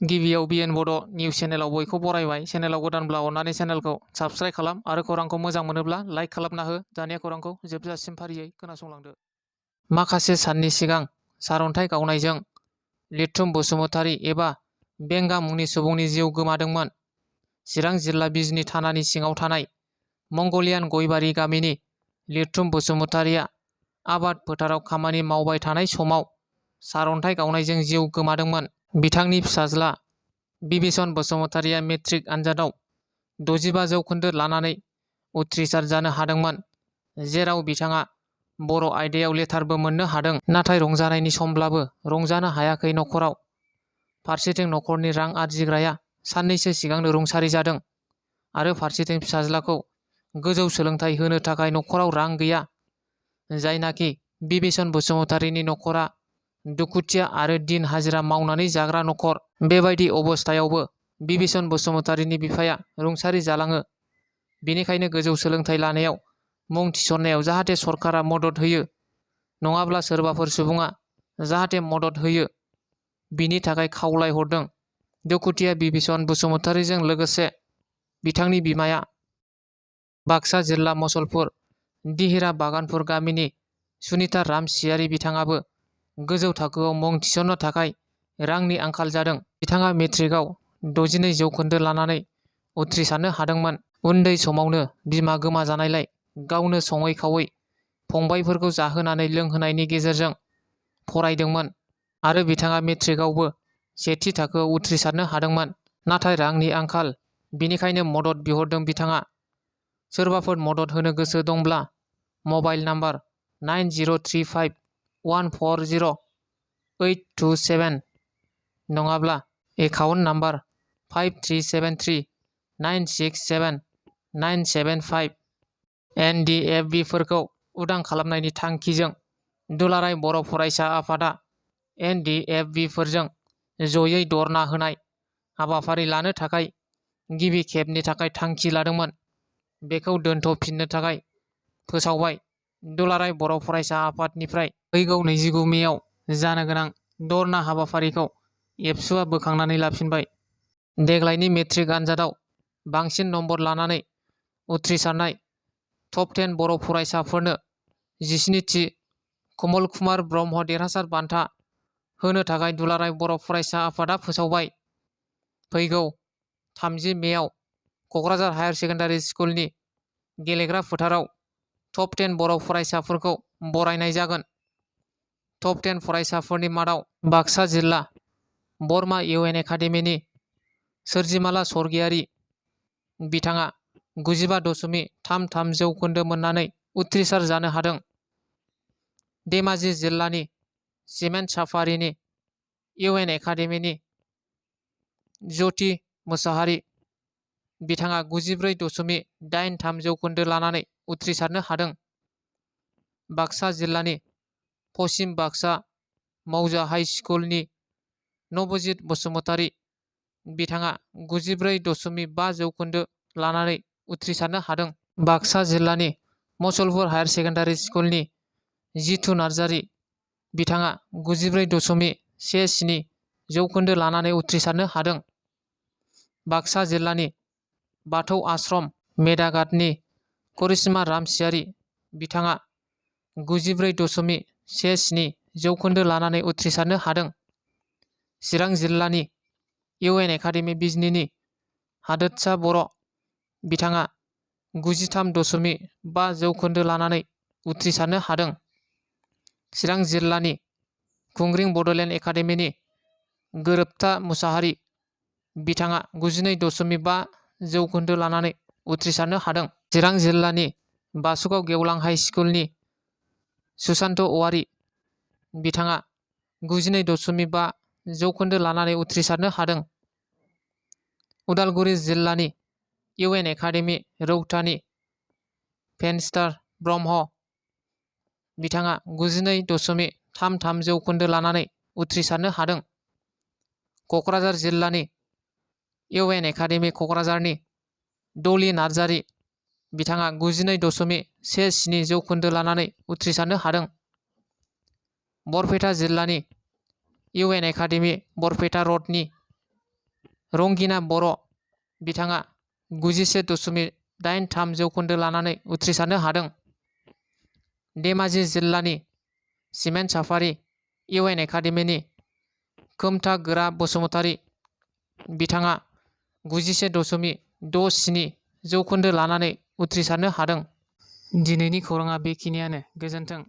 गिबियाव बिएन बड' निउस चेनेलाव बयखौ बरायबाय। चेनेलाव गोदानब्ला अननानै चेनेलखौ साबस्क्राइब खालाम आरो खौरांखौ मोजां मोनोब्ला लाइक खालामना हो। दानिया खौरांखौ जोबजासिम फारियै खोनासंलांदो। माखासे साननि सिगां सारअन्थाइ गावनायजों लिरथुम बसुमतारी एबा बेंगा मुंनि सुबुंनि जिउ गोमादोंमोन। चिरां जिल्ला बिजनी थानानि सिङाव थानाय मंगलियान गयबारि गामिनि लिरथुम बसुमतारीया आबाद फोथाराव खामानि मावबाय थानाय समाव सारअन्थाइ गावनायजों जिउ गोमादोंमोन। बिथांनि फिसाज्ला बिभीषण बसुमतारीया मेट्रिक आनजादाव 65 जौखोन्दो लानानै उथ्रिसार जानो हादोंमोन, जेराव बिथाङा बर' आयदायाव लेटारबो मोननो हादों। नाथाय रंजानायनि समब्लाबो रंजानो हायाखै नखराव। फारसेथिं नखरनि रां आरजिग्राया साननैसो सिगांनो रुंसारि जादों आरो फारसेथिं फिसाज्लाखौ गोजौ सोलोंथाइ होनो थाखाय नखराव रां गैया। जायनाखि बिभीषण बसुमतारीनि नखरा दुखुथिया आरो दिन हाजिरा मावनानै जाग्रा नखर। बेबायदि अबस्थायावबो बिभीषण बसुमतारीनि बिफाया रुंसारि जालाङो। बेनिखायनो गोजौ सोलोंथाइ लानायाव मुं थिसननायाव जाहाथे सरकारा मदद होयो, नङाब्ला सोरबाफोर सुबुङा जाहाथे मदद होयो, बिनि थाखाय खावलायहरदों। दुखुथिया बिभीषण बसुमतारीजों लोगोसे बिथांनि बिमाया बाक्सा जिल्ला मसलपुर दिहिरा बागानपुर गामिनि सुनिता रामसियारि बिथाङाबो गोजौ थाखोआव मुं थिसननो थाखाय रांनि आंखाल जादों। बिथाङा मेट्रिकआव 62 जौखोन्दो लानानै उथ्रिसारनो हादोंमोन। उन्दै समावनो बिमा गोमाजानायलाय गावनो सङै खावै फंबायफोरखौ जाहोनानै लोंहोनायनि गेजेरजों फरायदोंमोन आरो बिथाङा मेट्रिकआवबो सेथि थाखोआव उथ्रिसारनो हादोंमोन। नाथाय रांनि आंखाल, बिनिखायनो मदद बिहरदों बिथाङा। सोरबाफोर मदद होनो गोसो दंब्ला मबाइल नाम्बार 9035140827 नङाब्ला एकाउन्ट नाम्बार 5373967975 NDFBफोरखौ उदां खालामनायनि थांखिजों दुलाराय बर' फरायसा आफादा NDFBफोरजों जयै धरना होनाय हाबाफारि लानो थाखाय गिबि खेबनि थाखाय थांखि लादोंमोन। बेखौ दोनथ'फिननो थाखाय फोसावबाय। दुलाराय बर' फरायसा आफादनिफ्राय फैगौ 29 मेआव जानो गोनां धरना हाबाफारिखौ एबसुआ बोखांनानै लाफिनबाय। देग्लायनि मेट्रिक आनजादाव बांसिन नम्बर लानानै उथ्रिसारनाय टप 10 बर' फरायसाफोरनो 17थि कमल कुमार ब्रह्म देरहासार बान्था होनो थाखाय दुलाराय बर' फरायसा आफादा फोसावबाय। फैगौ 30 मेआव क'क्राझार हायार सेकेन्डारि स्कुलनि गेलेग्रा फोथाराव टप 10 बर' फरायसाफोरखौ बरायनाय जागोन। टप 10 फरायसाफोरनि मादाव बाक्सा जिल्ला बरमा UN एकाडेमिनि सोरजिमाला स्वर्गियारि बिथाङा 95.33 जौखोन्दो मोननानै उथ्रिसार जानो हादों। धेमाजि जिल्लानि सिमेन्ट साफारिनि UN एकाडेमिनि ज्यति मोसाहारि बिथाङा 94.83 जौखोन्दो लानानै उथ्रिसारनो हादों। बाक्सा जिल्लानि पश्चिम बाक्सा मौजा हाइ स्कुलनि नबजित बसुमतारी बिथाङा 94.5 जौखोन्दो लानानै उथ्रिसारनो हादों। बाक्सा जिल्लानि मसलपुर हायार सेकेन्डारि स्कुलनि जितु नार्जारी बिथाङा 94.17 जौखोन्दो लानानै उथ्रिसारनो हादों। बाक्सा जिल्लानि बाथौ आश्रम मेदाघाटनि करिश्मा रामसियारि बिथाङा 94.17 जौखोन्दो लानानै उथ्रिसारनो हादों। चिरां जिल्लानि UN एकाडेमि बिजनीनि हादोरसा बर' बिथाङा 93.5 जौखोन्दो लानानै उथ्रिसारनो हादों। चिरां जिल्लानि खुंग्रिं बड'लेण्ड एकाडेमिनि गोरोबथा मुसाहारि बिथाङा 92.5 जौखोन्दो लानानै उथ्रिसारनो हादों। चिरां जिल्लानि बासुगाव गेवलां हाइ स्कुलनि सुशान्त औवारी बिथाङा 92.5 जौखोन्दो लानानै उथ्रिसारनो हादों। उदालगुरि जिल्लानि UN एकाडेमि रौतानि फेनस्टार ब्रह्म बिथाङा 92.33 जौखोन्दो लानानै उथ्रिसारनो हादों। क'क्राझार जिल्लानि UN एकाडेमि क'क्राझारनि डली नार्जारी बिथाङा 92.17 जौखोन्दो लानानै उथ्रिसारनो हादों। बरपेटा जिल्लानि UN एकाडेमि बरपेटा रडनि रंगिना बर' बिथाङा 91.83 जौखोन्दो लानानै उथ्रिसारनो हादों। धेमाजि जिल्लानि सिमेन्ट साफारि इउएन एकाडेमिनि खोमथा गोरा बसुमतारी बिथाङा 91.67 जौखोन्दो लानानै उथ्रिसारनो हादों। दिनैनि खौराङा बेखिनियानो। गोजोन्थों।